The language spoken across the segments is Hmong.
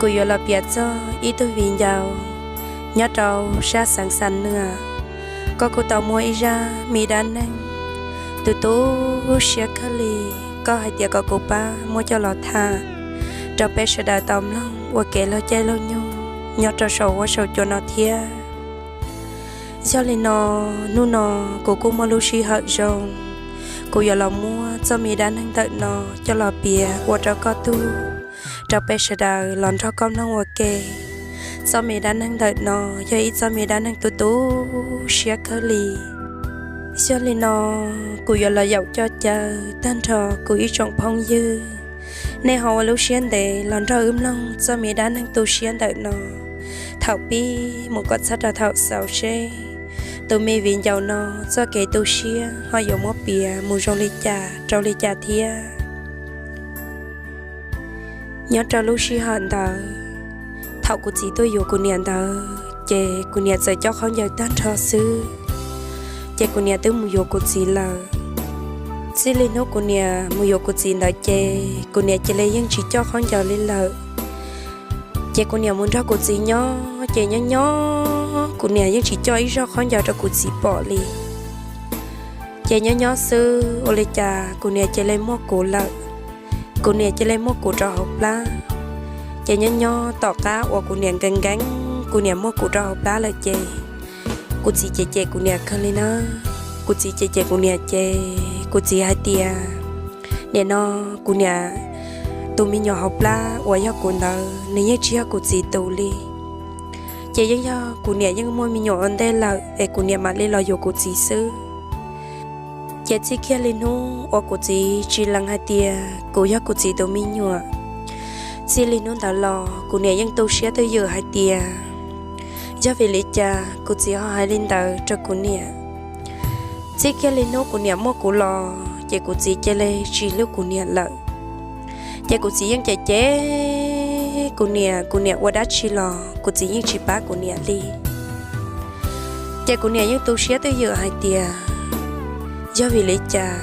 Kuv yuav los piav txog ib tug viv ncaus nyob rau sab xeev Xam Nuam. Koj kuj tau muaj ib zaj me dab neeg tu tu siab kawg li. Koj hais tias kom kuv pab muab coj los tham rau peb sawv daws tau mloog ua kev laug caij laug nyoog nyob rau saum huab saum cua no thiab. Yog li no, hnub no kuv kuj muaj lub sij hawm zoo, kuv yuav los muab txoj me dab neeg ntawm no coj los piav ua rau koj tug, rau peb sawv daws los nrog koj mloog ua ke. Txoj me dab neeg ntawm no yog ib txoj me dab neeg tu tu siab kawg li. Yog li no, kuv yuav los yaum coj caw tag nrho kuv ib tsoom phooj ywg, nej ho ua lub siab ntev los nrog wb mloog txoj me dab neeg tu siab ntawm no thaum pib mus kom txog rau thaum xaus seb tus me viv ncaus no txoj kev tu siab ho yuav muab piav mus zoo li cas rau li cas thiab. Nyob rau lub sij hawm ntawd, thaum kuv txiv tuaj yuav kuv niam ntawd ces kuv niam txawm coj khaub ncaws tag nrho xwb, ces kuv niam twb mus yuav kuv txiv lawm. Txij li hnub kuv niam mus yuav kuv txiv ntawd ces kuv niam cia li yeej tsis coj khaub ncaws li lawm. Ces kuv niam mus nrog kuv txiv nyob ces nyob nyob kuv niam yeej tsis coj ib zaug khaub ncaws rau kuv txiv pom li. Ces nyob nyob xwb ua li cas kuv niam cia li muaj kuv lawm, kuv niam cia li muaj kuv rau hauv plab. Ces nyob nyob tom qab uas kuv niam nkees nkees kuv niam muaj kuv rau hauv plab lawm ces kuv txiv cem cem kuv niam kawg li na. Kuv txiv cem cem kuv niam ces kuv txiv hais tias, nim no kuv niam tus me nyuam hauv plab uas yog kuv ntawd nws yeej tsis yog kuv txiv tus li. Ces yeej yog kuv niam yeej muaj me nyuam ua ntej lawm es kuv niam mam li los yuav kuv txiv xwb. Ces txij kiag li hnub uas kuv txiv tsis lees hais tias kuv yog kuv txiv tus me nyuam, txij li hnub ntawd los kuv niam yeej tu siab twj ywm hais tias yog vim li cas kuv txiv ho hais li ntawd rau kuv niam. Txij kiag li hnub kuv niam muaj kuv los ces kuv txiv cia li tsis hlub kuv niam lawm. Ces kuv txiv yeej cem cem kuv niam, kuv niam ua dab tsi los kuv txiv yeej tsis pab kuv niam li. Ces kuv niam yeej tu siab twj ywm hais tias yog vim li cas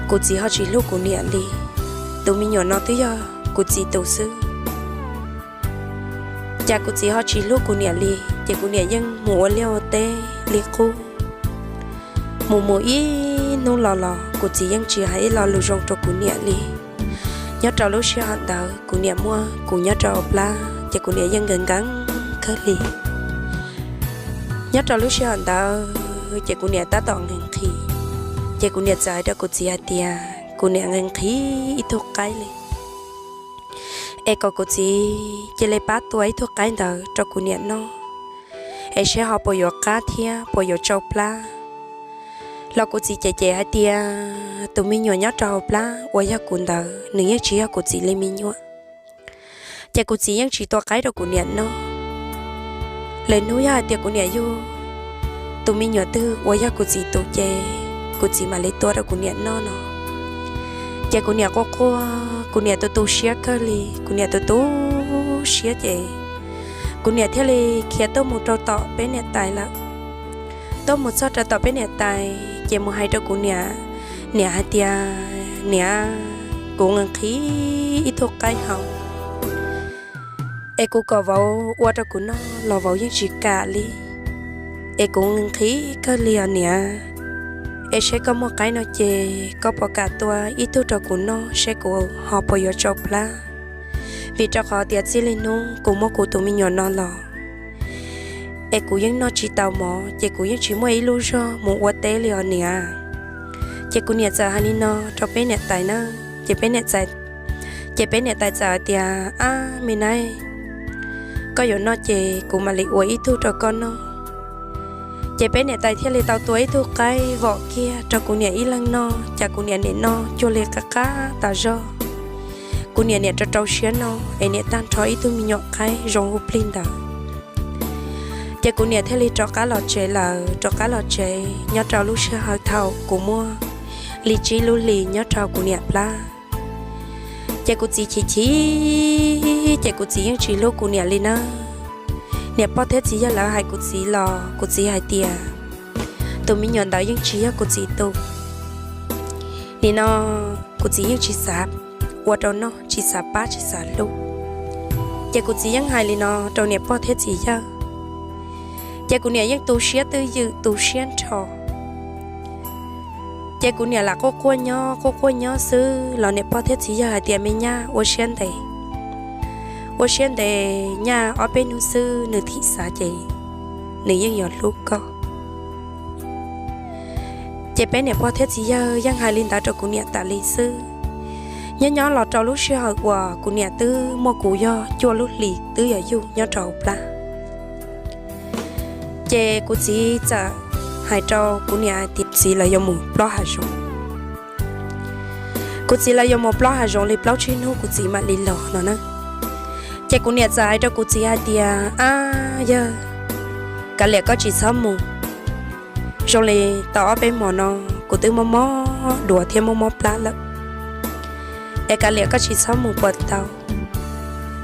kuv txiv ho tsis hlub kuv niam li, tus me nyuam no twb yog kuv txiv tus xwb. Cas kuv txiv ho tsis hlub kuv niam li, ces kuv niam yeej mus ua liaj ua teb li qub. Mus mus ib hnub los los kuv txiv yeej tsis hais ib lo lus zoo rau kuv niam li. Nyob rau lub sij hawm ntawd kuv niam muaj kuv nyob rau hauv plab ces kuv niam yeej nkees nkees kawg li. Nyob rau lub sij hawm ntawd ces kuv niam tab tom nqhis nqhis, ces kuv niam txawm hais rau kuv txiv hais tias kuv niam nqhis nqhis ib tug qaib li, es kom kuv txiv cia li pab tua ib tug qaib ntawd rau kuv niam noj, es seb ho puas yuav qab thiab puas yuav tsau plab. Los kuv txiv cem cem hais tias tus me nyuam nyob rau hauv plab uas yog kuv ntawd nws yeej tsis yog kuv txiv li me nyuam. Ces kuv txiv yeej tsis tua qaib rau kuv niam noj. Lwm hnub yog hais tias kuv niam yug tus me nyuam twg uas yog kuv txiv tus ces kuv txiv mam li tua rau kuv niam noj no. Ces kuv niam quaj quaj, kuv niam tu tu siab kawg li, kuv niam tu tu siab ces kuv niam thiaj li khiav tuaj mus rau tom peb niam tais lawm. Tuaj mus txog rau tom peb niam tais ces mus hais rau kuv niam, niam hais tias, niam, kuv nqhis nqhis ib tug qaib hauv, es kuv kom vauv ua rau kuv noj los vauv yeej tsis kam li, es kuv nqhis nqhis kawg li os niam. Es seb koj muaj qaib no ces koj puas kam tua ib tug rau kuv noj seb kuv ho puas yuav tsau plab, vim rau qhov tias txij li hnub kuv muaj kuv tus me nyuam no los es kuv yeej noj tsis tau mov ces kuv yeej tsis muaj ib lub zog mus ua teb li os niam. Ces kuv niam txawm hais li no rau peb niam tais na, ces peb niam tais, ces peb niam tais txawm hais tias, ab me nab, koj yuav noj ces kuv mam li ua ib tug rau koj noj. Ces peb niam tais thiaj li tau tua ib tug qaib vom kiag rau kuv niam ib leeg noj, cas kuv niam nim noj cuag li qab qab tas zog. Kuv niam nim rau rau siab noj es nim tag nrho ib tug me nyuam qaib zoo hu plig ntawd. Ces kuv niam thiaj li rov qab los tsev lawm, rov qab los tsev nyob rau lub sij hawm thaum kuv muaj li tsib lub hlis nyob rau kuv niam plab. Ces kuv txiv chim chim, ces kuv txiv yeej tsis hlub kuv niam li na. Niam pog thiab txiv yawg lawv hais kuv txiv los kuv txiv hais tias, tus me nyuam ntawd yeej tsis yog kuv txiv tus. Nim no kuv txiv yeej tsis xav ua rau noj, tsis xav pab, tsis xav hlub. Ces kuv txiv yeej hais li no rau niam pog thiab txiv yawg, ces kuv niam yeej tu siab twj ywm tu siab nrho. Ces kuv niam lam quaj quaj nyob quaj quaj nyob xwb los niam pog thiab txiv yawg hais tias, Me nyab, ua siab ntev, ua siab ntev, nyaj ob peb hnub xwb nws thim xav ces nws yeej yuav hlub koj. Ces peb niam pog thiab txiv yawg yeej hais li ntawd rau kuv niam tas li xwb. Nyob nyob los rau lub sij hawm uas kuv niam twb muaj kuv yog cuaj lub hlis twb yuav yug nyob rau hauv plab, ces kuv txiv txawm hais rau kuv niam hais tias, Txiv, lawv yuav mus plob hav zoov. Kuv txiv lawv yuav mus plob hav zoov li plaub tsib hnub kuv txiv mam li los no na. Ces kuv niam txawm hais rau kuv txiv hais tias, Ab yawg, kav liam koj tsis txhob mus. Zoo li tau ob peb hmos no kuv twb mob mob duav thiab mob mob plab lawm, es kav liam koj tsis txhob mus puas tau?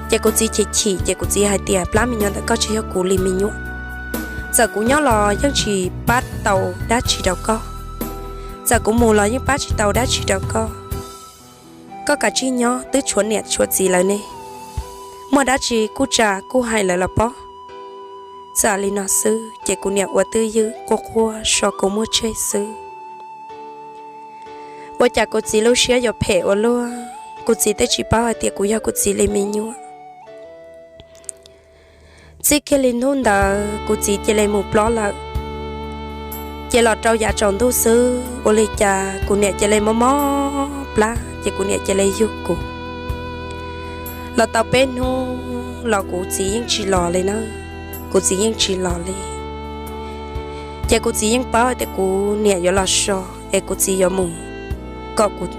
Ces kuv txiv chim chim ces kuv txiv hais tias, Plab me nyuam ntawm koj tsis yog kuv li me nyuam. Txawm kuv nyob los yeej tsis pab tau dab tsi rau koj, txawm kuv mus los yeej pab tsis tau dab tsi rau koj. Koj kav tsij nyob, twb tshuav niam tshuav txiv lawv ne, muaj dab tsi kuj tsa kuj hais lawv los pob. Txawm li no xwb ces kuv niam ua twj ywm quaj quaj so kua muag tseg xwb. Ua cas kuv txiv lub siab yuav phem ua luaj, kuv txiv twb tsis paub hais tias kuv yog kuv txiv li me nyuam. Txij kiag li hnub ntawd kuv txiv cia li mus plob lawm. Ces los rau yav tsaus ntuj xwb ua li cas kuv niam cia li mob mob plab ces kuv niam cia li yug kuv. Los tau peb hnub los kuv txiv yeej tsis los li na, kuv txiv yeej tsis los li. Ces kuv txiv yeej paub hais tias kuv niam yuav los so es kuv txiv yuav mus kom kuv,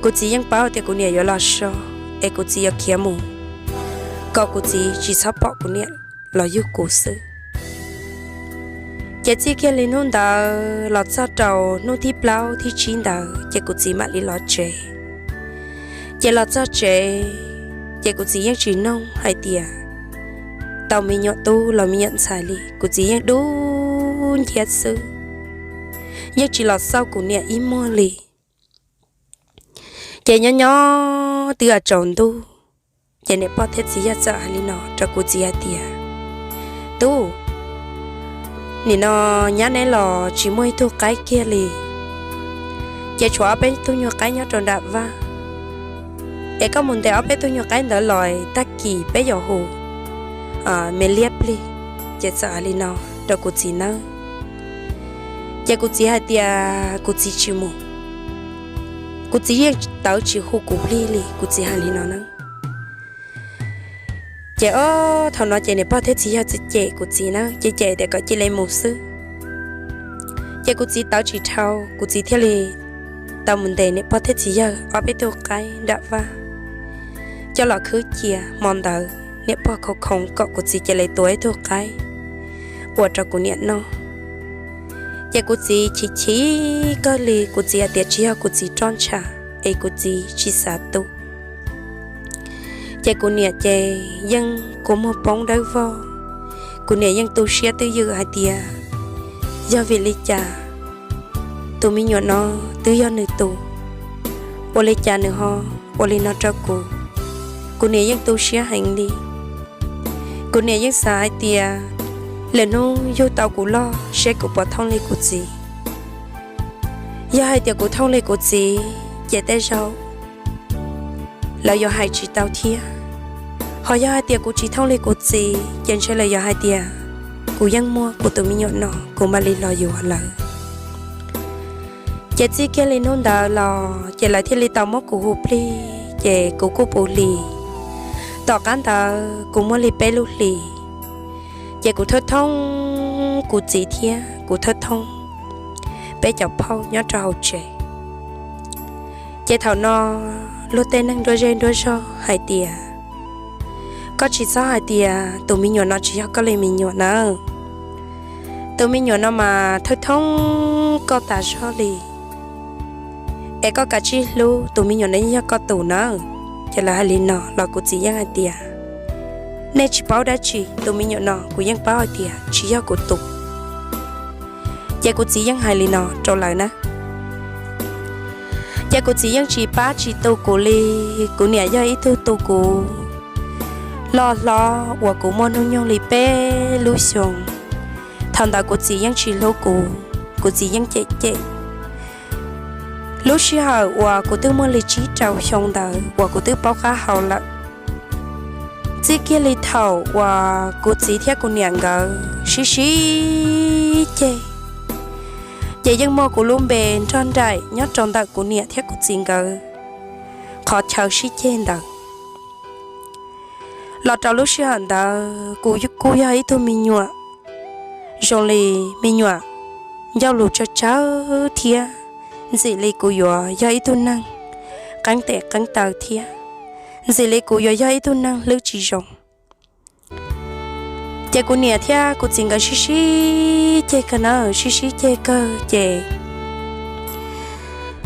kuv txiv yeej paub hais tias kuv niam yuav los so es kuv txiv yuav khiav mus kom kuv txiv tsis txhob pom kuv niam los yug kuv xwb. Ces txij kiag li hnub ntawd los txog rau hnub thib plaub thib tsib ntawd ces kuv txiv mam li los tsev. Ces los txog tsev ces kuv txiv yeej tsis noog hais tias tau me nyuam tub los me nyuam ntxhais li, kuv txiv yeej dub nciab xwb, yeej tsis los xauj kuv niam ib muag li. Ces nyob nyob twb yuav tsaus ntuj, ces niam pog thiab txiv yawg txawm hais li no rau kuv txiv hais tias, Tub, nim no nyab neb los tsis muaj ib tug qaib kiag li, ces tshuav ob peb tug nyuag qaib nyob rau nram vaj, es koj mus ntes ob peb tug nyuag qaib ntawd los tag kis peb yuav hu me liab plig. Ces txawm hais li no rau kuv txiv nawb. Ces kuv txiv hais tias kuv txiv tsis mus, kuv txiv yeej tawv tsis hu kuv plig li, kuv txiv hais li no na. Ces ob thaum no ces niam pog thiab txiv yawg txawm cem kuv txiv na, ces cem tias kom cia li mus xwb. Ces kuv txiv tawv tsis dhau, kuv txiv thiaj li tau mus ntes niam pog thiab txiv yawg ob peb tug qaib nram vaj coj los khwb cia. Hmo ntawd niam pog khoov khoov kom kuv txiv cia li tua ib tug qaib ua rau kuv niam noj. Ces kuv txiv chim chim kawg li, kuv txiv hais tias tsis yog kuv txiv roj ntsha es kuv txiv tsis xav tu. Ces kuv niam ces yeej kua muag poob dawb vog, kuv niam yeej tu siab twj ywm hais tias yog vim li cas tus me nyuam no twb yog nws tus, ua li cas nws ho ua li no rau kuv. Kuv niam yeej tu siab heev li. Kuv niam yeej xav hais tias lwm hnub yug tau kuv loj seb kuv puas thooj li kuv txiv. Yog hais tias kuv thooj li kuv txiv ces tej zaum lawv yuav hais tsis tau thiab. Ho yog hais tias kuv tsis thooj li kuv txiv ces ntshe lawv yuav hais tias kuv yeej muaj kuv tus me nyuam no kuv mam li los yuav lawv. Ces txij kiag li hnub ntawd los ces lawv thiaj li tau muab kuv hu plig, ces kuv kuj puv hlis. Tom qab ntawd kuv muaj li peb lub hlis, ces kuv thawj thooj kuv txiv thiab kuv thawj thooj peb cov phauj nyob rau hauv tsev. Ces thaum no luag tej neeg nruab zej nruab zog hais tias, koj tsis txhob hais tias tus me nyuam no tsis yog koj li me nyuam nawb. Tus me nyuam no mas thawj thooj koj tas zog li, es koj kav tsij hlub, tus me nyuam no yeej yog koj tus nawb. Ces lawv hais li no los kuv txiv yeej hais tias, nej tsis paub dab tsi, tus me nyuam no kuv yeej paub hais tias tsis yog kuv tus. Ces kuv txiv yeej hais li no rau lawv na. Ces kuv txiv yeej tsis pab tsis tu kuv li. Kuv niam yog ib tug tu kuv loj hlob uas kuv muaj hnub nyoog li peb lub xyoos. Thaum ntawd kuv txiv yeej tsis hlub kuv, kuv txiv yeej cem cem. Lub sij hawm uas kuv twb muaj li tsib rau xyoo ntawd uas kuv twb paub qab hau lawm, txij kiag li thaum uas kuv txiv thiab kuv niam nkawd sib sib ceg, ces yeej muaj kuv lub npe nrog nraim nyob rau ntawm kuv niam thiab kuv txiv nkawd qhov chaw sib ceg ntawd. Los rau lub sij hawm ntawd kuv kuj yog ib tug me nyuam zoo li me nyuam ncauj lus tsawg tsawg thiab. Ntxim li kuv yuav yog ib tug neeg qeeb tes qeeb taw thiab, ntxim li kuv yuav yog ib tug neeg hlwb tsis zoo. Ces kuv niam thiab kuv txiv nkawd sib sib ceg kawg na, sib sib ceg kawg ces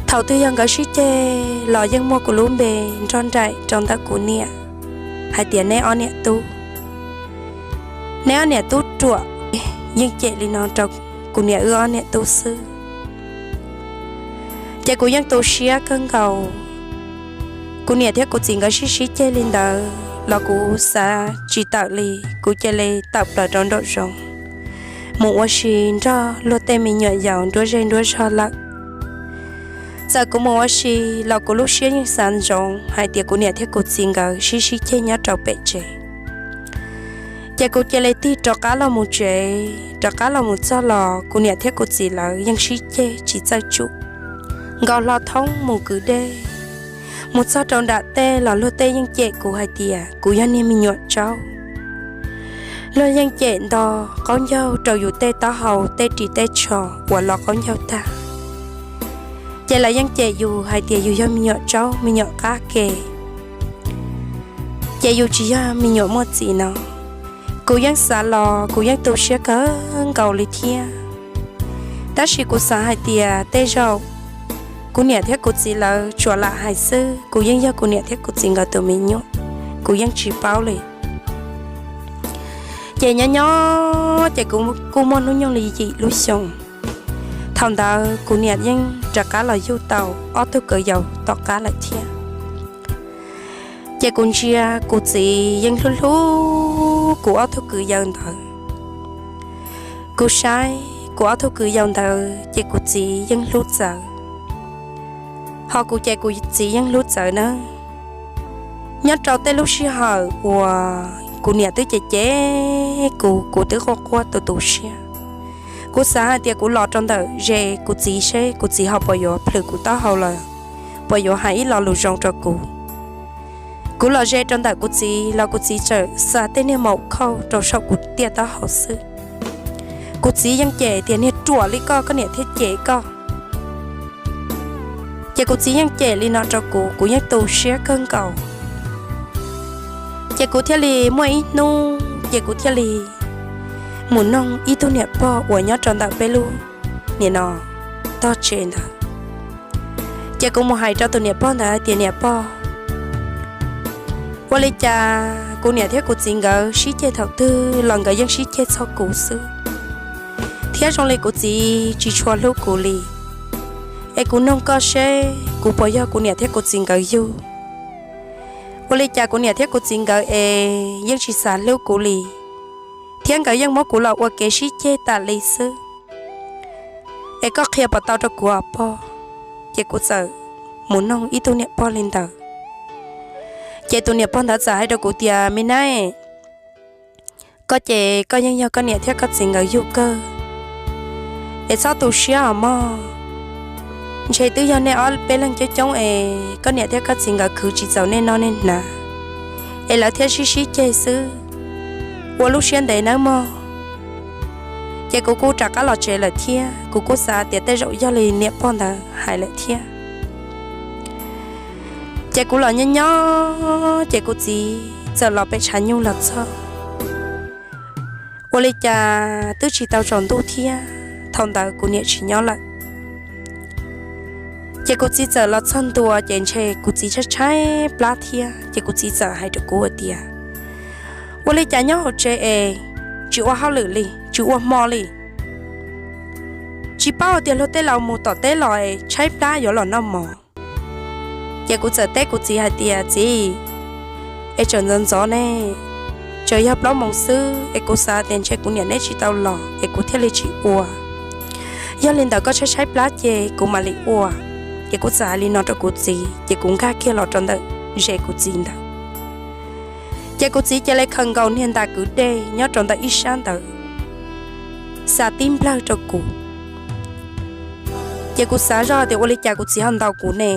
thaum twg yog nkawd sib ceg los yeej muaj kuv lub npe nrog nraim rau ntawm kuv niam hais tias neb ob niam tub, neb ob niam tub ruam. Yeej cem li no rau kuv niam wb ob niam tub xwb. Ces kuv yeej tu siab kawg nkaus. Kuv niam thiab kuv txiv nkawd sib sib ceg li ntawd los kuv xav tsis tawm li, kuv cia li tawm plaws rau nraum zoov mus ua si nrog luag tej me nyuam yaus nruab zej nruab zog lawm. Txawm kuv mus ua si los kuv lub siab yeej xav ntsoov hais tias kuv niam thiab kuv txiv nkawd sib sib ceg nyob rau pem tsev. Ces kuv cia li tig rov qab los mus tsev, rov qab los mus txog los kuv niam thiab kuv txiv lawv yeej sib ceg tsis txawj tsum, nkaus hlo thoob mus kwv dej. Mus txog rau nram tej los luag tej yeej cem kuv hais tias kuv yog niag me nyuam tsaub. Luag yeej cem nto qaub ncaug rau yus tej taub hau tej ris tej tsho uas lo qaub ncaug tag. Ces lawv yeej cem yus hais tias yus yog me nyuam tsaub me nyuam qab ke, ces yus tsis yog me nyuam muaj txiv no. Kuv yeej xav los kuv yeej tu siab kawg nkaus li thiab. Tab sis kuv xav hais tias tej zaum kuv niam thiab kuv txiv lawv tsuas lam hais xwb, kuv yeej yog kuv niam thiab kuv txiv nkawd tus me nyuam, kuv yeej tsis paub li. Ces nyob nyob ces kuv kuj muaj hnub nyoog li yim lub xyoo. Thaum ntawd kuv niam yeej rov qab los yug tau ob tug kwv yau tom qab lawm thiab. Ces kuv ntsia kuv txiv yeej hlub hlub kuv ob tug kwv yau ntawd. Kuv saib kuv ob tug kwv yau ntawd ces kuv txiv yeej hlub txawv, ho kuv ces kuv txiv yeej hlub txawv nawb. Nyob rau tej lub sij hawm uas kuv niam twb cem cem kuv, kuv twb quaj quaj tu tu siab. Kuv xav hais tias kuv los rau ntawm ze kuv txiv seb kuv txiv ho puas yuav plhws kuv taub hau los puas yuav hais ib lo lus zoo rau kuv. Kuv los ze rau ntawm kuv txiv los kuv txiv txawm xa tej niag maum khauj rau saum kuv tiaj taub hau xwb. Kuv txiv yeej cem tias niag ruam li koj, koj niam thiaj cem koj. Ces kuv txiv yeej cem li no rau kuv, kuv yeej tu siab kawg nkaus. Ces kuv thiaj li muaj ib hnub ces kuv thiaj li mus noog ib tug niam pog uas nyob rau ntawm peb lub nim no tog tsev ntawd. Ces kuv mus hais rau tus niam pog ntawd hais tias niam pog, ua li cas kuv niam thiab kuv txiv nkawd sib ceg thaum twg los nkawd yeej sib ceg txog kuv xwb, thiab zoo li kuv txiv tsis tshua hlub kuv li. Es kuv noog koj seb kuv puas yog kuv niam thiab kuv txiv nkawd yug. Ua li cas kuv niam thiab kuv txiv nkawd es yeej tsis xav hlub kuv li, thiab nkawd yeej muab kuv los ua kev sib ceg tas li xwb. Es koj qhia puas tau rau kuv os pog? Ces kuv txawm mus noog ib tug niam pog li ntawd. Ces tus niam pog ntawd txawm hais rau kuv tias me nab, koj ces koj yeej yog koj niam thiab koj txiv nkawd yug kawg, es txhob tu siab os mog. Ntshe twb yog nej ob peb leeg coob coob es koj niam thiab koj txiv nkawd khwv tsis txaus nej noj nej hnav, es lawv thiaj sib sib ceg xwb. Ua lub siab ntev nawb mog. Ces kuv kuj rov qab los tsev lawm thiab, kuv kuj xav tias tej zaum yog li niam pog ntawd hais lawm thiab. Ces kuv los nyob nyob ces kuv txiv txawm los pem tshav nyuj los txog. Ua li cas twb tsis tau tsaus ntuj thiab, thaum ntawd kuv niam tsis nyob lawm. Ces kuv txiv txawm los txog ntua ces ntshe kuv txiv tshaib tshaib plab thiab, ces kuv txiv txawm hais rau kuv hais tias, ua li cas nyob hauv tsev es tsis ua hauj lwm li, tsis ua hmo li? Tsis paub tias luag tej laus mus tom teb los es tshaib plab yuav los noj mov. Ces kuv txawm teb kuv txiv hais tias, txiv, es tseem ntxov ntxov ne, tseem yog plaub moos xwb es kuv xav tias ntshe kuv niam neb tsis tau los es kuv thiaj li tsis ua. Yog li ntawd koj tshaib tshaib plab ces kuv mam li ua. Ces kuv txawm hais li no rau kuv txiv ces kuv nkag kiag los rau ntawm ze kuv txiv ntawd. Ces kuv txiv cia li khaws nkaus niag ntas kwv dej nyob rau ntawm ib sab ntawd xa tib nplawg rau kuv. Ces kuv xav zoj tias ua li cas kuv txiv ho ntaus kuv ne.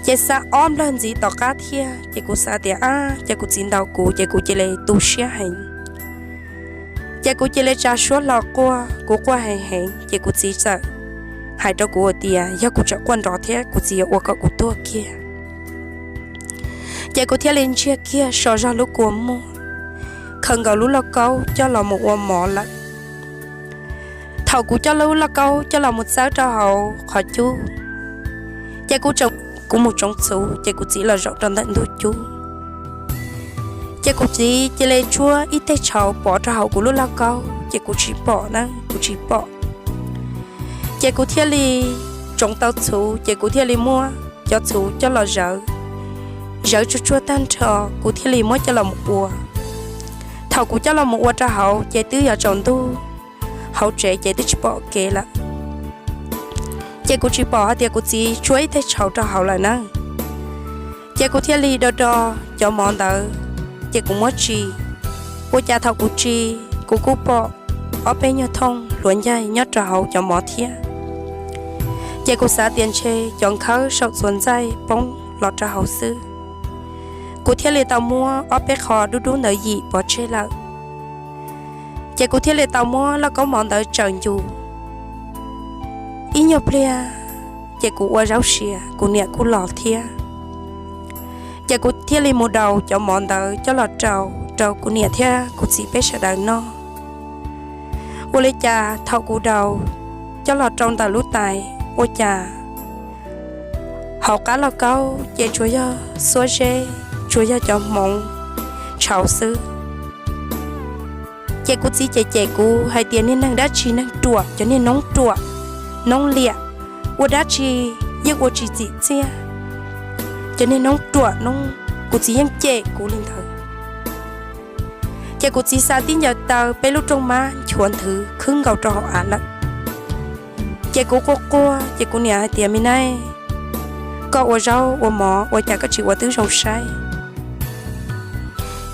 Ces xa ob nplawg ntxiv tom qab thiab ces kuv xav tias ab, ces kuv txiv ntaus kuv ces kuv cia li tu siab heev. Ces kuv cia li tsa suab hlo quaj, kuv quaj heev heev ces kuv txiv txawm hais rau kuv tias yog kuv tseem quaj nrov thiab kuv txiv yuav ua kom kuv tuag kiag. Ces kuv thiaj li ntsiag kiag so zog lub kua muag, khaws nkaus lub lauj kaub coj los mus ua mov lawm. Thaum kuv coj lub lauj kaub coj los mus txawb rau hauv qhov cub, ces kuv tseem, kuv mus tsoov txhuv ces kuv txiv los zaum rau ntawm ntug cub. Ces kuv txiv cia li tsuab ib teg tshauv pov rau hauv kuv lub lauj kaub ces kuv tsis pom na, kuv tsis pom. Ces kuv thiaj li tsoov tau txhuv ces kuv thiaj li muab cov txhuv coj los zawv, zawv tsuag tsuag tag nrho kuv thiaj li muab coj los mus ua. Thaum kuv coj los mus ua rau hauv ces twb yuav tsaus ntuj, hauv tsev ces twb tsis pom kev lawm. Ces kuv tsis pom hais tias kuv txiv tsuab ib teg tshauv rau hauv lawm na. Ces kuv thiaj li do do cov mov ntawd, ces kuv muab tsis. Ua cas thaum kuv tsis, kuv kuj pom ob peb nyuag thooj hluav ncaig nyob rau hauv cov mov thiab. Ces kuv xav tias ntshe cov nkhawb saum txuas ntxaij poob los rau hauv xwb. Kuv thiaj li tau muab ob peb qho dub dub ntawd yim pov tseg lawm. Ces kuv thiaj li tau muab lauj kaub mov ntawd tsaws ncus ib nyuag pliag, ces kuv ua zaub siav kuv niam kuj los thiab. Ces kuv thiaj li mus daus cov mov ntawd coj los rau, rau kuv niam thiab kuv txiv peb sawv daws noj. Ua li cas thaum kuv daus coj los rau ntawm lub tais, ua cas hauv qab lauj kaub ces tsuas yog xuab zeb, tsuas yog cov hmoov tshauv xwb. Ces kuv txiv cem cem kuv hais tias niag neeg dab tsi neeg ruam, cov niag noob ruam noob liam, ua dab tsi yeej ua tsis txim txiaj, cov niag noob ruam noob, kuv txiv yeej cem kuv li ntawd. Ces kuv txiv xa tib ncaws taw peb lub rooj mab nchuav nthwv khwb nkaus rau hauv av lawm. Ces kuv quaj quaj ces kuv niam hais tias me nab, koj ua zaub ua mov ua cas koj tsis ua twb zoo saib,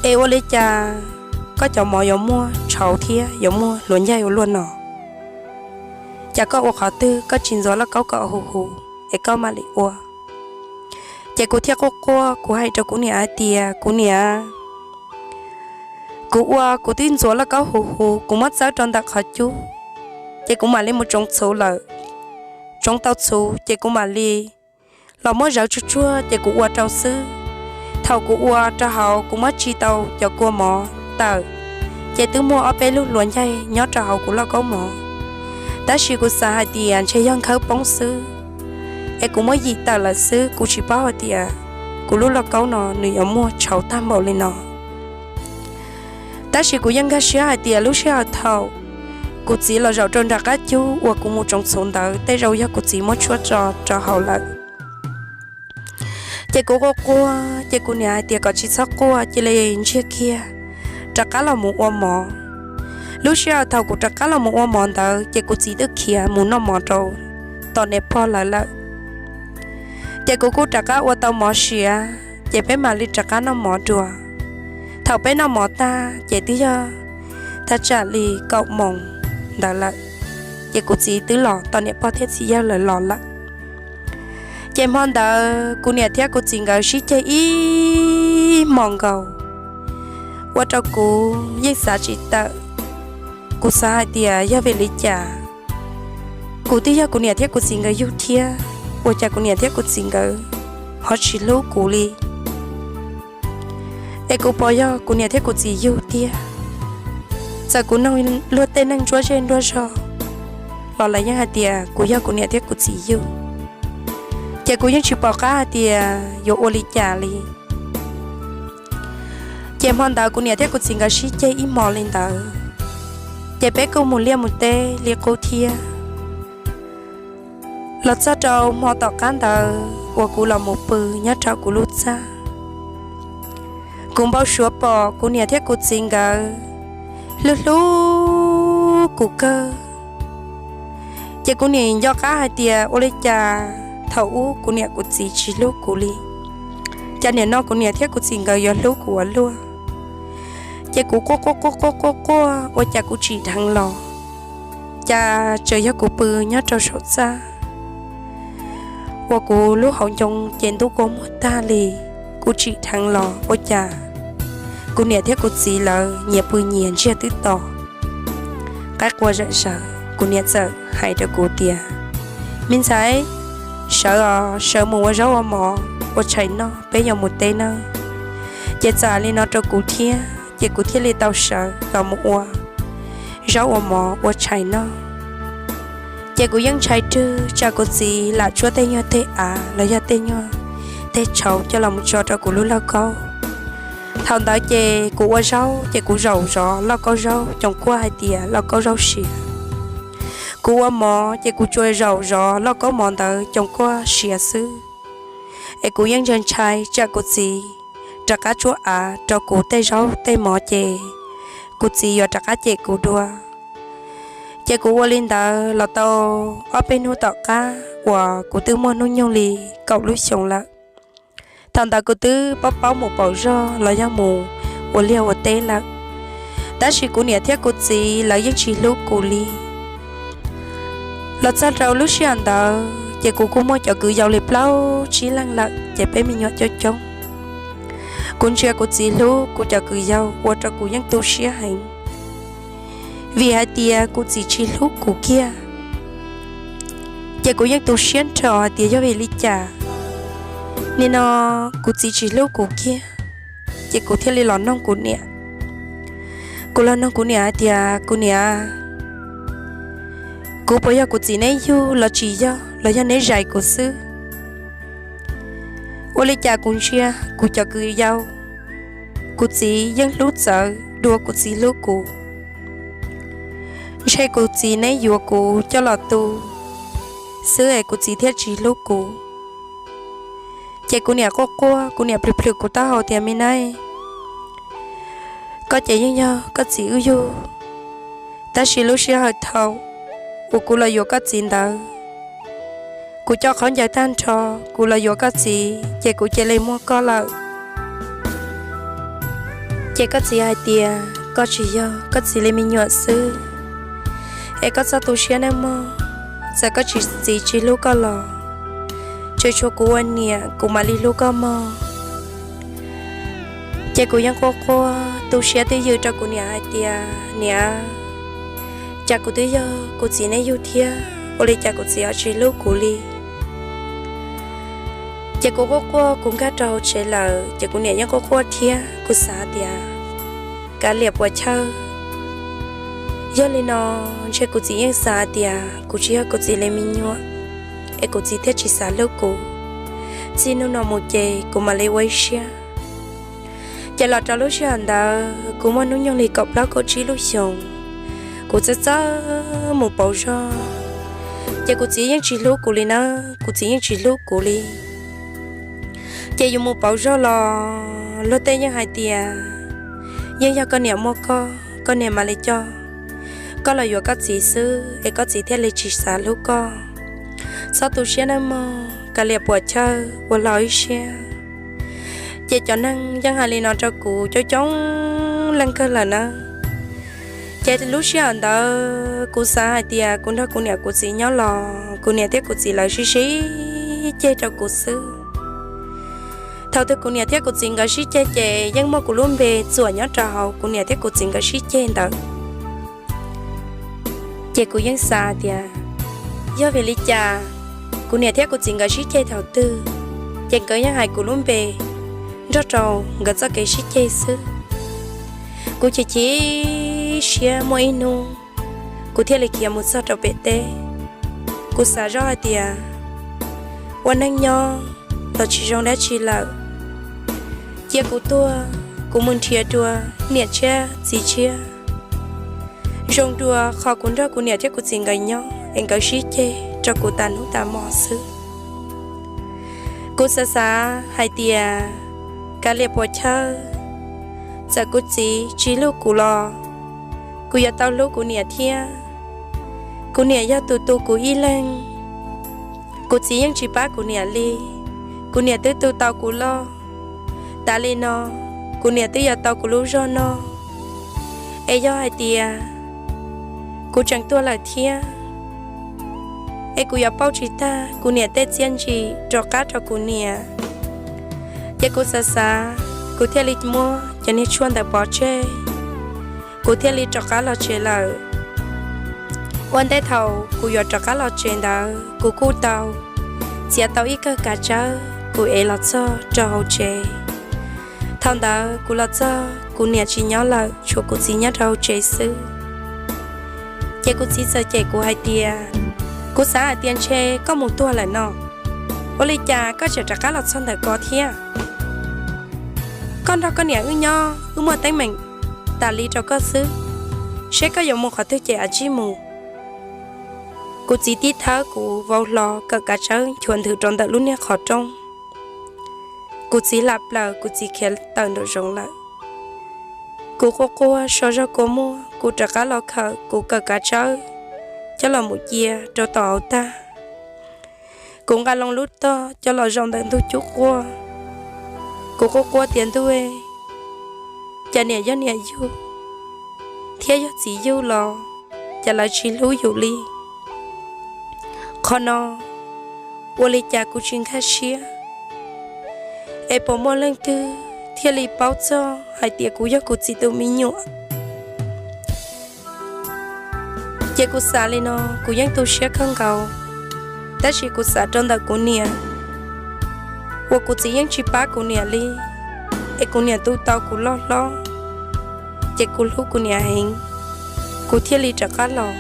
es ua li cas koj cov mov yuav muaj tshauv thiab yuav muaj hluav ncaig ua luaj no? Cas koj ua qhov twg koj tsis ntxuav lauj kaub kom huv huv es koj mam li ua? Ces kuv thiaj quaj quaj kuv hais rau kuv niam hais tias kuv niam, kuv ua kuv twb ntxuav lauj kaub huv huv kuv muab txawb rau ntawm qhov cub, ces kuv mam li mus tsoov txhuv lawm. Tsoov tau txhuv ces kuv mam li los muab zawv tsuag tsuag ces kuv ua rau xwb. Thaum kuv ua rau hauv kuv muab tsis tau cov kua mov tawm, ces twb muaj ob peb lub hluav ncaig nyob rau hauv kuv lauj kaub mov. Tab sis kuv xav hais tias ntshe yog nkhawb poob xwb, es kuv muab yim tawm lawm xwb, kuv tsis paub hais tias kuv lub lauj kaub no nws yuav muaj tshauv tag npaum li no. Tab sis kuv yeej nkag siab hais tias lub sij hawm thaum kuv txiv los zaum rau nram qab cub uas kuv mus tsoov txhuv ntawd tej zaum yog kuv txiv muab tshuab tso rau hauv lawm. Ces kuv quaj quaj ces kuv niam hais tias kom tsis txhob quaj, cia li ntsiag kiag rov qab los mus ua mov. Lub sij hawm thaum kuv rov qab los mus ua mov ntawd ces kuv txiv twb khiav mus noj mov rau tom niam pog lawv lawm. Ces kuv kuj rov qab ua tau mov siav ces peb mam li rov qab noj mov dua. Thaum peb noj mov tag ces twb yog thaj tsam li kaum moos ntawd lawm, ces kuv txiv twb los tom niam pog thiab txiv yawg lawv los lawm. Ces hmo ntawd kuv niam thiab kuv txiv nkawd sib ceg ib hmos nkaus, ua rau kuv yeej xav tsis tawm. Kuv xav hais tias yog vim li cas, kuv twb yog kuv niam thiab kuv txiv nkawd yug thiab, ua cas kuv niam thiab kuv txiv nkawd ho tsis hlub kuv li? Es kuv puas yog kuv niam thiab kuv txiv yug tiag? Txawm kuv noog luag tej neeg ntsuab zej ntsuab zog los lawv yeej hais tias kuv yog kuv niam thiab kuv txiv yug, ces kuv yeej tsis pom qab hais tias yuav ua li cas li. Ces hmo ntawd kuv niam thiab kuv txiv nkawd sib ceg ib hmo li ntawd, ces peb kuj mus liaj mus teb li qub thiab. Los txog rau hmo tom qab ntawd uas kuv los mus pw nyob rau kuv lub txaj, Kuv npau suav pom kuv niam thiab kuv txiv nkawd hlub hlub kuv kawg. Ces kuv nim nco qab hais tias ua li cas thaum ub kuv niam kuv txiv tsis hlub kuv li, cas nim no kuv niam thiab kuv txiv nkawd yuav hlub kuv ua luaj. Ces kuv quaj quaj quaj quaj quaj quaj ua cas kuv tsim dheev los, cas tseem yog kuv pw nyob rau saum txaj uas kuv lub hauv ncoo ces ntub kua muag tag li. Kuv tsim dheev los ua cas kuv niam thiab kuv txiv lawv nyias pw nyias ntsiag twb to, qaib qua zom zaws. Kuv niam txawm hais rau kuv tias, me ntxhais, sawv os, sawv mus ua zaub ua mov ua tshais noj, peb yuav mus teb nawb. Ces txawm li no rau kuv thiab, ces kuv thiaj li tau sawv los mus ua zaub ua mov ua tshais noj. Ces kuv yeej ntshai rwg tsam kuv txiv lam tsuab tej nyuag teg av los yog tej nyuag teg tshauv coj los mus tso rau kuv lub lauj kaub. Thaum ntawd ces kuv ua zaub ces kuv zaum zov lauj kaub zaub coom kuaj hais tias lauj kaub zaub siav. Kuv ua mov ces kuv tsuas zaum zov lauj kaub mov ntawd coom kuaj siav xwb. Es kuv yeej ntshai ntshai tsam kuv txiv rov qab tsuab av rau kuv tej zaub tej mov ces kuv txiv yuav rov qab cem kuv dua. Ces kuv ua li ntawd los tau ob peb hnub tom qab uas kuv twb muaj hnub nyoog li kaum lub xyoo lawm. Thaum ntawd kuv twb paub paub mus pauv zog los yog mus ua liaj ua teb lawm, tab sis kuv niam thiab kuv txiv lawv yeej tsis hlub kuv li. Los txog rau lub sij hawm ntawd ces kuv kuj muaj cov kwv yau li plaub tsib leeg lawm ces peb me nyuam coob coob. Kuv ntsia kuv txiv hlub kuv cov kwv yau ua rau kuv yeej tu siab heev, vim hais tias kuv txiv tsis hlub kuv kiag. Ces kuv yeej tu siab nrho hais tias yog vim li cas nim no kuv txiv tsis hlub kuv kiag. Ces kuv thiaj li los noog kuv niam. Kuv los noog kuv niam hais tias, kuv niam, kuv puas yog kuv txiv neb yug los tsis yog los yog neb zais kuv xwb? Ua li cas kuv ntsia kuv cov kwv yau, kuv txiv yeej hlub txawv dua kuv txiv hlub kuv. Ntshe kuv txiv neb yuav kuv coj los tu xwb es kuv txiv thiaj tsis hlub kuv. Ces kuv niam quaj quaj, kuv niam plhws plhws kuv taub hau tias, me nab, koj ces yeej yog koj txiv wb yug, tab sis lub sij hawm thaum uas kuv los yuav koj txiv ntawd, kuv coj khaub ncaws tag nrho kuv los yuav koj txiv ces kuv cia li muaj koj lawm. Ces koj txiv hais tias koj tsis yog koj txiv li me nyuam xwb, es koj txhob tu siab nawb mog. Txawm koj txiv tsis hlub koj los tseem tshuav kuv ua niam kuv mam li hlub koj mog. Ces kuv yeej quaj quaj tu siab twj ywm rau kuv niam hais tias, niam, cas kuv twb yog kuv txiv neb yug thiab ua li cas kuv txiv ho tsis hlub kuv li? Ces kuv quaj quaj kuv nkag rau hauv tsev lawm ces kuv niam yeej quaj quaj thiab. Kuv xav tias, kav liam puas chawj, yog li no ntshe kuv txiv yeej xav tias kuv tsis yog kuv txiv li me nyuam, es kuv txiv thiaj tsis xav hlub kuv. Txij hnub no mus ces kuv mam li ua ib siab. Ces los rau lub sij hawm ntawd kuv muaj hnub nyoog li kaum plaub kaum tsib lub xyoos, kuv txawj txawj mus pauv zog, ces kuv txiv yeej tsis hlub kuv li nawb, kuv txiv yeej tsis hlub kuv li. Ces yus mus pauv zog los luag tej yeej hais tias, yeej yog koj niam muaj koj, koj niam mam li coj koj los yuav koj txiv xwb es koj txiv thiaj li tsis xav hlub koj. Txhob tu siab nawb mog, kav liam puas chawj ua hlo ib siab. Ces cov neeg yeej hais li no rau kuv coob coob leej kawg lawm nawb. Ces lub sij hawm ntawd kuv xav hais tias kuv nrog kuv niam kuv txiv nyob los kuv niam thiab kuv txiv lawv sib sib ceg rau kuv xwb. Thaum twg kuv niam thiab kuv txiv nkawd sib ceg ces yeej muaj kuv lub npe txuam nyob rau hauv kuv niam thiab kuv txiv nkawd sib ceg ntawd. Ces kuv yeej xav tias, yog vim li cas kuv niam thiab kuv txiv nkawd sib ceg thaum twg, ces nkawd yeej hais kuv lub npe nrog rau nkawd txoj kev sib ceg xwb. Kuv chim chim siab, muaj ib hnub kuv thiaj li khiav mus txog rau pem teb. Kuv xav zoj hais tias, ua neej nyob los tsis zoo dab tsi lawm, cia kuv tuag kuv mus nrhiav dua niam tshiab txiv tshiab. Zoo dua qhov kuv nrog kuv niam thiab kuv txiv nkawd nyob es nkawd sib ceg rau kuv tas hnub tas hmo xwb. Kuv xav xav hais tias, kav liam puas chawj, Txawm kuv txiv tsis hlub kuv los kuv yuav tau hlub kuv niam thiab. Kuv niam yog tus tu kuv ib leeg. Kuv txiv yeej tsis pab kuv niam li. Kuv niam twb tu tau kuv loj. Tas li no, kuv niam twb yuav tau kuv lub zog no. Es yog hais tias kuv tseem tuag lawm thiab, es kuv yuav pauj tsis tag kuv niam tej txiaj ntsim rov qab rau kuv niam. Ces kuv xav xav, kuv thiaj li muab cov niag tshuaj ntawd pov tseg, kuv thiaj li rov qab los tsev lawm. Ua ntej thaum kuv yuav rov qab los tsev ntawd, kuv kuj tau txiav tau ib kawm kav tsawb kuv ev los txog rau hauv tsev. Thaum ntawd kuv los txog, kuv niam tsis nyob lawm, tshuav kuv txiv nyob rau hauv tsev xwb. Ces kuv txiv txawm cem kuv hais tias, kuv xav hais tias ntshe koj mus tuag lawm no, ua li cas koj tseem rov qab los txog ntawm ko thiab? Koj nrog koj niam wb nyob, wb muaj teeb meem tas li rau koj xwb, seb koj yuav mus qhov twg ces cia li mus. Kuv txiv tib thawb kuv vau hlo, kawm kav tsawb nchuav nthwv rau ntawm lub niag qhov rooj. Kuv txiv lam plaws, kuv txiv khiav tawm nraum zoov lawm. Kuv quaj quaj so zog kua muag, kuv rov qab los khawm kuv kawm kav tsawb coj los mus cia rau tom hauv tag. Kuv nqa loo lub tog coj los zaum ntawm ntug cub quaj. Kuv quaj quaj tias, ntuj, cas niam yog niam yug thiab yog txiv yug los cas lawv tsis hlub yus li. Qhov no ua li cas kuv tsis nkag siab, es puas muaj leej twg thiaj li paub txog hais tias kuv yog kuv txiv tus me nyuam? Ces kuv xav li no, kuv yeej tu siab kawg nkaus, tab sis kuv xav rau ntawm kuv niam, uas kuv txiv yeej tsis pab kuv niam li, es kuv niam tu tau kuv loj hlob, ces kuv hlub kuv niam heev, kuv thiaj li rov qab los.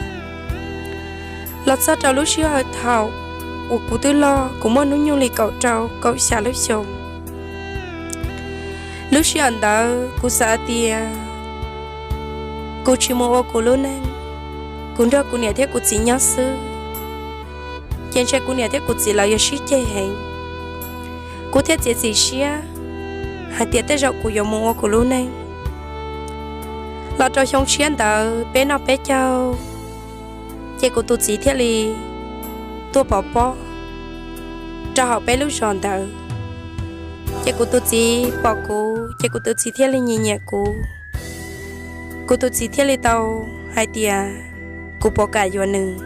Los txog rau lub sij hawm thaum uas kuv twb loj, kuv muaj hnub nyoog li kaum rau kaum xya lub xyoos. Lub sij hawm ntawd kuv xav tias kuv tsis mus ua kuv lub neej, kuv nrog kuv niam thiab kuv txiv nyob xwb, ces ntshe kuv niam thiab kuv txiv lawv yuav sib ceg heev. Kuv thiaj txiav txim siab hais tias tej zaum kuv yuav mus ua kuv lub neej. Los rau xyoo tshiab ntawd peb noj peb caug, ces kuv tus txiv thiaj li tuaj pov pob rau hauv peb lub zos ntawd. Ces kuv tus txiv pom kuv, ces kuv tus txiv thiaj li nyiam nyiam kuv. Kuv tus txiv thiaj li tau hais tias, kuv puas kam yuav nws?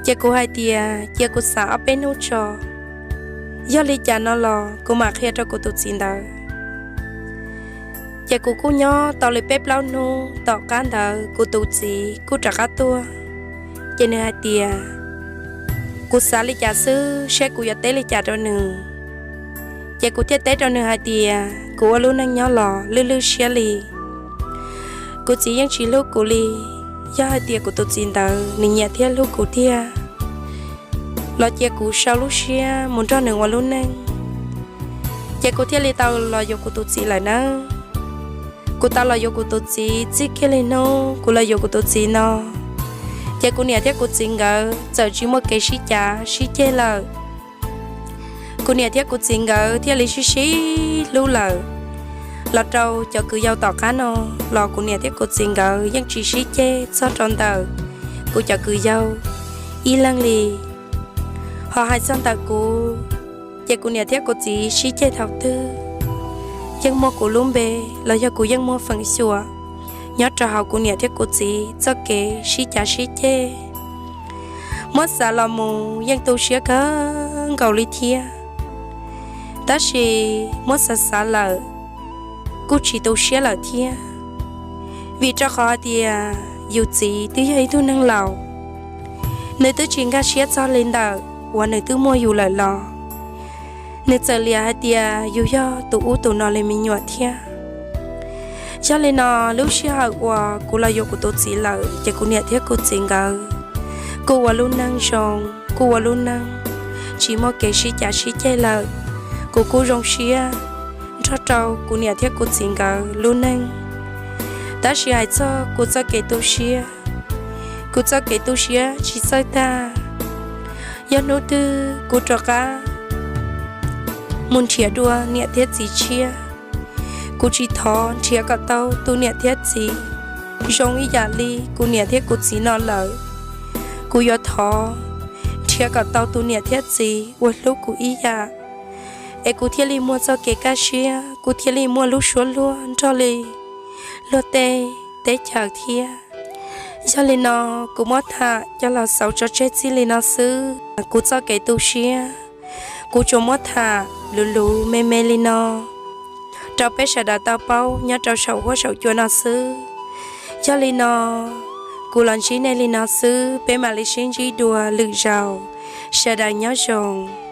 Ces kuv hais tias cia kuv xav ob peb hnub tso, yog li cas no los kuv mam qhia rau kuv tus txiv ntawd. Ces kuv kuj nyob tau li peb plaub hnub, tom qab ntawd kuv tus txiv kuj rov qab tuaj. Ces nws hais tias, kuv xav li cas xwb seb kuv yuav teb li cas rau nws. Ces kuv thiaj teb rau nws hais tias kuv ua lub neej nyob los lwj lwj siab li, kuv txiv yeej tsis hlub kuv li. Yog hais tias kuv tus txiv ntawd nws nyiam thiab hlub kuv tiag, los cia kuv sau lub siab mus nrog nws ua lub neej. Ces kuv thiaj li tau los yuav kuv tus txiv lawm nawb. Kuv tau los yuav kuv tus txiv, txij kiag li hnub kuv los yuav kuv tus txiv no, ces kuv niam thiab kuv txiv nkawd txawm tsis muaj kev sib cav sib ceg lawm. Kuv niam thiab kuv txiv nkawd thiaj li sib sib hlub lawm. Los rau cov kwv yau tom qab no los kuv niam thiab kuv txiv nkawd yeej tsis sib ceg txog rau ntawm kuv cov kwv yau ib leeg li. Ho hais txog ntawm kuv, ces kuv niam thiab kuv txiv sib ceg thaum twg yeej muaj kuv lub npe los yog kuv yeej muaj feem xyuam nyob rau hauv kuv niam thiab kuv txiv txoj kev sib cav sib ceg. Muab xav los mus yeej tu siab kawg nkaus li thiab, tab sis muab xav xav lawm kuj tsis tu siab lawm thiab, vim rau qhov hais tias yus txiv twb yog ib tug neeg laus, nws twb tsis nkag siab txog li ntawm uas nws twb muaj yus lawm los nws txawm liam hais tias yus yog tus ub tus no li me nyuam thiab. Yog li no, lub sij hawm uas kuv los yuav kuv tus txiv lawm ces kuv niam thiab kuv txiv nkawd kuj ua lub neej zoo, kuj ua lub neej tsis muaj kev sib cav sib ceg lawm. Kuv kuj zoo siab nrog rau kuv niam thiab kuv txiv nkawd lub neej. Tab sis hais txog kuv txoj kev tu siab, kuv txoj kev tu siab tsis txawj tag. Yog hnub twg kuv rov qab mus nrhiav dua niam thiab txiv tshiab, Kuv tsis thov nrhiav kom tau tus niam thiab txiv zoo ib yam li kuv niam thiab kuv txiv no lawm. Kuv yuav thov nrhiav kom tau tus niam thiab txiv uas hlub kuv ib yam, es kuv thiaj li muaj txoj kev kaj siab, kuv thiaj li muaj lub suab luag nrog li luag tej teb chaws thiab. Yog li no, kuv muab tham coj los xaus tso tseg txij li no xwb. Kuv txoj kev tu siab, kuv tsuas muab tham luv luv me me li no rau peb sawv daws tau paub nyob rau saum huab saum cua no xwb. Yog li no, kuv los ntsib nej li no xwb, peb mam li sib ntsib dua lwm zaus. Sawv daws nyob zoo.